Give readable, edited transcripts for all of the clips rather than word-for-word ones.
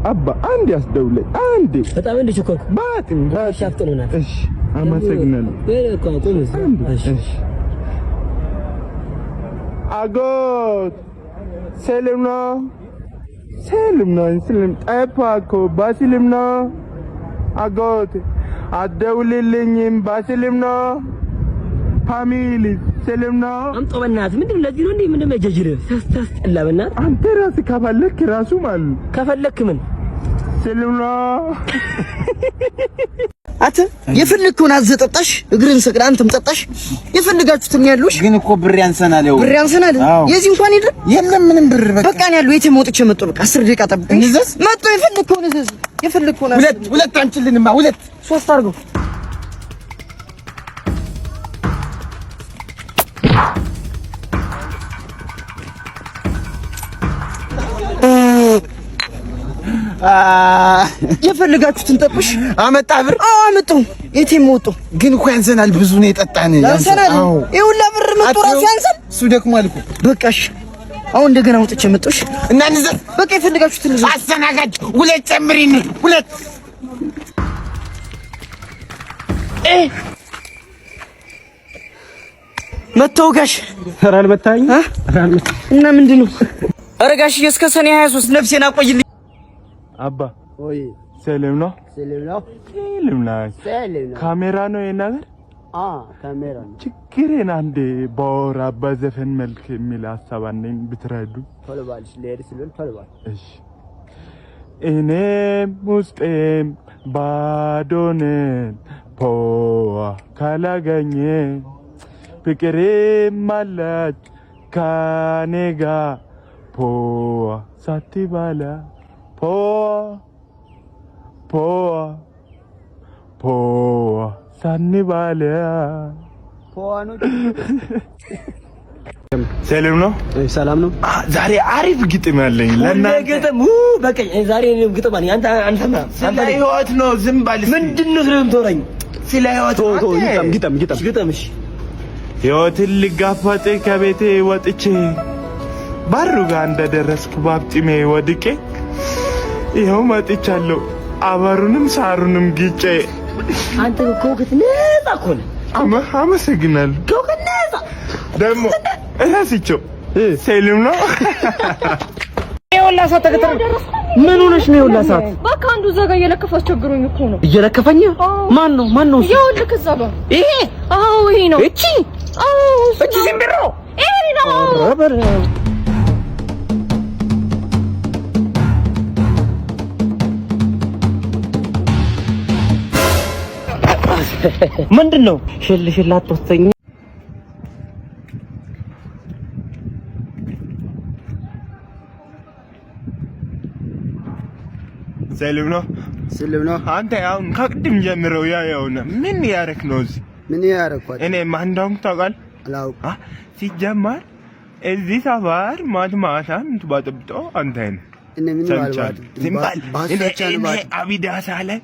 አባ አንዴ አስደውለኝ አንዴ። በጣም እንደ ቸኮልኩ። በጣም ሻፍጥነናል። እሺ አመሰግናለሁ። እሺ አጎት ሰላም ነው? ሰላም ነው። ሰላም ጠፋህ እኮ በሰላም ነው? አጎት አትደውልልኝም? በሰላም ነው? Family ሰላም ነው? አምጦ በእናትህ ምንድን ነው ለዚህ ነው እንዴ? ምንድን ነው ጀጅር ታስጠላ በእናትህ። አንተ ራስህ ከፈለክ ራሱ ማለት ነው። ከፈለክ ምን ሰላም ነው? አንተ የፈለግከውን አዘህ ጠጣሽ፣ እግርህን ሰቅለህ አንተም ጠጣሽ። የፈለጋችሁትን ያሉሽ ግን እኮ ብር ያንሰናል። ያው ብር ያንሰናል። የዚህ እንኳን የለም የለም ምንም ብር በቃ በቃ ነው ያለው። የትም ወጥቼ መጣሁ። በቃ 10 ደቂቃ ጠብቀኝ። እንዘዝ መጣሁ። የፈለግከውን እዘዝ፣ የፈለግከውን ሁለት ሁለት አንችልንማ ሁለት ሶስት አድርገው። የፈለጋችሁትን ጠጡሽ። አመጣ ብር? አዎ አመጣሁ። የትም ወጣሁ። ግን እኮ ያንሰናል። ብዙ ነው የጠጣን። ያንሰናል። ይኸውላ ብር መጥቶ እራሱ ያንሳል። እሱ ደክሟል እኮ። በቃ እሺ፣ አሁን እንደገና ወጥቼ መጣሁሽ እና እንዘዝ። በቃ የፈለጋችሁትን እዘዙ። አስተናጋጅ ሁለት ጨምሪን፣ ሁለት መተው ጋሽ። ኧረ አልመታኸኝም። እና ምንድን ነው? ኧረ ጋሽዬ እስከ ሰኔ 23 ነፍሴን አቆይልኝ። አባ ሰላም ነው? ሰላም ነው። ሰላም ነው። ሰላም ነው። ካሜራ ነው ይሄ ነገር? ካሜራ ነው። ችግሬን አንዴ ባወራ በዘፈን መልክ የሚል ሀሳብ አለኝ ብትረዱ። ቶሎ በል እሺ፣ ልሄድ ስለሆነ ቶሎ በል። እሺ። እኔም ውስጤም ባዶንን ፖዋ ካላገኘ ፍቅሬም አለች ከኔ ጋ ፖዋ ሳትባላ ፖዋ ፖዋ ፖዋ ሳንባላ። ፖዋ ነው። ሰላም ነው? ሰላም ነው። ዛሬ አሪፍ ግጥም አለኝ ለእናንተ። ግጥም በቃ ዛሬ እኔም ግጥም አለኝ። አንተ አንተማ ስለ ህይወት ነው። ዝም በል። ምንድን ነው ስለምታወራኝ? ስለ ህይወት ቶ ቶ ግጠም ግጠም ግጠም ግጥም። እሺ ህይወትን ልጋፈጥ ከቤቴ ወጥቼ ባሩ ጋር እንደደረስኩ ባብጢሜ ወድቄ ይኸው መጥቻለሁ አበሩንም ሳሩንም ግጬ። አንተ ከእውቀት ነፃ እኮ ነህ። አመሰግናለሁ። ከእውቀት ነፃ ደግሞ እረስቸው ሰላም ነው። ይኸውላ ሰዓት ተከተል። ምን ሆነሽ ነው? ይኸውላ ሰዓት በቃ አንዱ እዛ ጋር እየለከፈ አስቸግሮኝ እኮ ነው። እየለከፈኝ? ማን ነው? ማን ነው እሱ? ይኸውልህ እዛ ጋር ይሄ? አዎ ይሄ ነው። እቺ? አዎ እቺ ዝምብሮ ይሄ ነው። ኧረ በለው። ምንድን ነው? ሽል ሽል አትወስደኝ። ሰላም ነው? ሰላም ነው። አንተ አሁን ከቅድም ጀምረው ያየው ነው። ምን ያደረክ ነው እዚህ? ምን ያደረኳት? እኔ ማን እንደሆንኩ ታውቃለህ? አላውቅም። ሲጀመር እዚህ ሰፈር ማታ ማታ የምትበጠብጠው አንተ ነህ። እኔ ምንም ሰምቻለሁ። ዝም በል። እኔ አቢዳሳ ላይ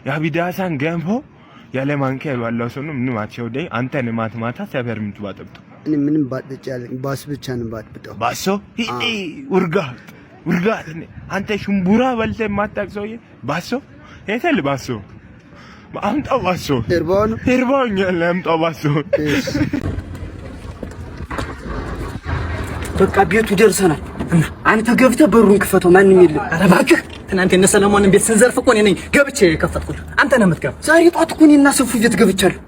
የአቢዳሳን ገንፎ ያለ ማንኪያ የበላው ሰው ነው። ምንም አትሸውደኝ። አንተ ነህ ማታ ማታ ሰፈር የምትበጠብጠው። እኔ ምንም ባጥብጬ አለኝ። ባስ ብቻ ነው ባጥብጠው። ባሶ ሂዲ ውርጋት ውርጋት። አንተ ሽምቡራ በልተህ የማታውቅ ሰውዬ ባሶ የት ባሶ አምጣው። ባሶ እርቦን እርቦኛል። አምጣው ባሶ። በቃ ቤቱ ደርሰናል። አንተ ገብተህ በሩን ክፈተው፣ ማንም የለም። ኧረ እባክህ ትናንት የነ ሰለሞንን ቤት ስንዘርፍ እኮ እኔ ነኝ ገብቼ የከፈትኩት። አንተ ነህ የምትገባው። ዛሬ ጧት እኮ እኔና ሰፉ ቤት ገብቻለሁ።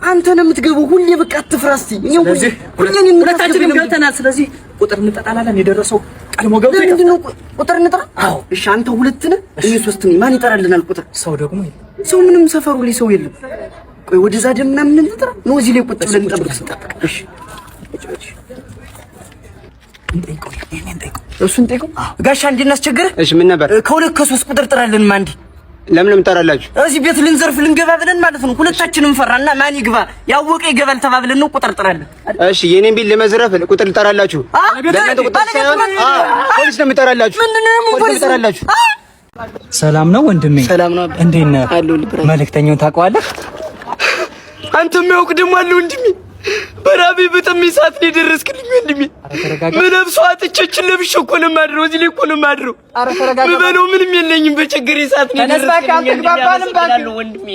አንተ ነህ የምትገባው። ሁሌ በቃ አትፍራ እስኪ። እኔ ስለዚህ ሁለታችንም ገብተናል። ስለዚህ ቁጥር እንጠጣላለን። የደረሰው ቀድሞ ገብቶ ለምንድን ነው ቁጥር እንጥራ? አዎ እሺ፣ አንተ ሁለት ነህ፣ እኔ ሶስት ነኝ። ማን ይጠራልናል ቁጥር? ሰው ደግሞ የለም። ሰው ምንም ሰፈሩ ላይ ሰው የለም። ቆይ ወደዛ ደም ምናምን እንጥራ ነው እዚህ ላይ ቁጭ ብለን እንጠብቅ። እሺ እሱን ጠይቀው። ጋሻ እንድናስቸግርህ። እሺ ምን ነበር? ከሁለት ከሶስት ቁጥር ጥራልን። ማንዲ ለምን የምጠራላችሁ? እዚህ ቤት ልንዘርፍ ልንገባ ብለን ማለት ነው። ሁለታችንም ፈራና ማን ይግባ ያወቀ ይገባል ተባብለን ነው ቁጥር ጥራልን። እሺ የኔን ቤት ለመዝረፍ ቁጥር ልጠራላችሁ? ለእናንተ ቁጥር ሳይሆን ፖሊስ ነው የምጠራላችሁ። ፖሊስ ልጠራላችሁ። ሰላም ነው ወንድሜ? ሰላም ነው። እንዴት ነህ? መልእክተኛውን ታውቀዋለህ? አንተ የሚያውቅ ደግሞ አለ ወንድሜ። በራቤ በጣም ሰዓት ነው የደረስክልኝ ወንድሜ። ምለብሰው አጥቼችን ለብሼ እኮ ነው የማድረው። እዚህ ላይ እኮ ነው የማድረው። ምበለው ምንም የለኝም። በችግሬ ሰዓት ነው የደረስክልኝ። አልተግባባንም፣ አመሰግናለሁ ወንድሜ።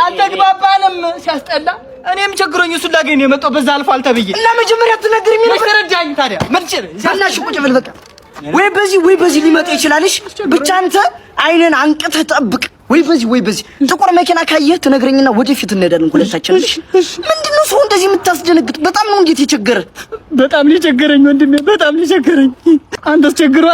አልተግባባንም። ሲያስጠላ። እኔም ቸግሮኝ እሱን ላገኝ ነው የመጣው። በዛ አልፏል ተብዬ እና መጀመሪያ ትነግረኝ ነበር። ተረዳኝ። ታዲያ መጥቼ በእናትሽ ቁጭ በል በቃ። ወይ በዚህ ወይ በዚህ ሊመጣ ይችላልሽ። ብቻ አንተ አይንን አንቅተህ ጠብቅ። ወይ በዚህ ወይ በዚህ ጥቁር መኪና ካየህ ትነግረኝና ወደፊት እንሄዳለን ሁለታችን። ምንድን ነው ሰው እንደዚህ የምታስደነግጥ? በጣም ነው እንዴት የቸገረ። በጣም ሊቸገረኝ ወንድሜ፣ በጣም ሊቸገረኝ። አንተስ ቸግሯል?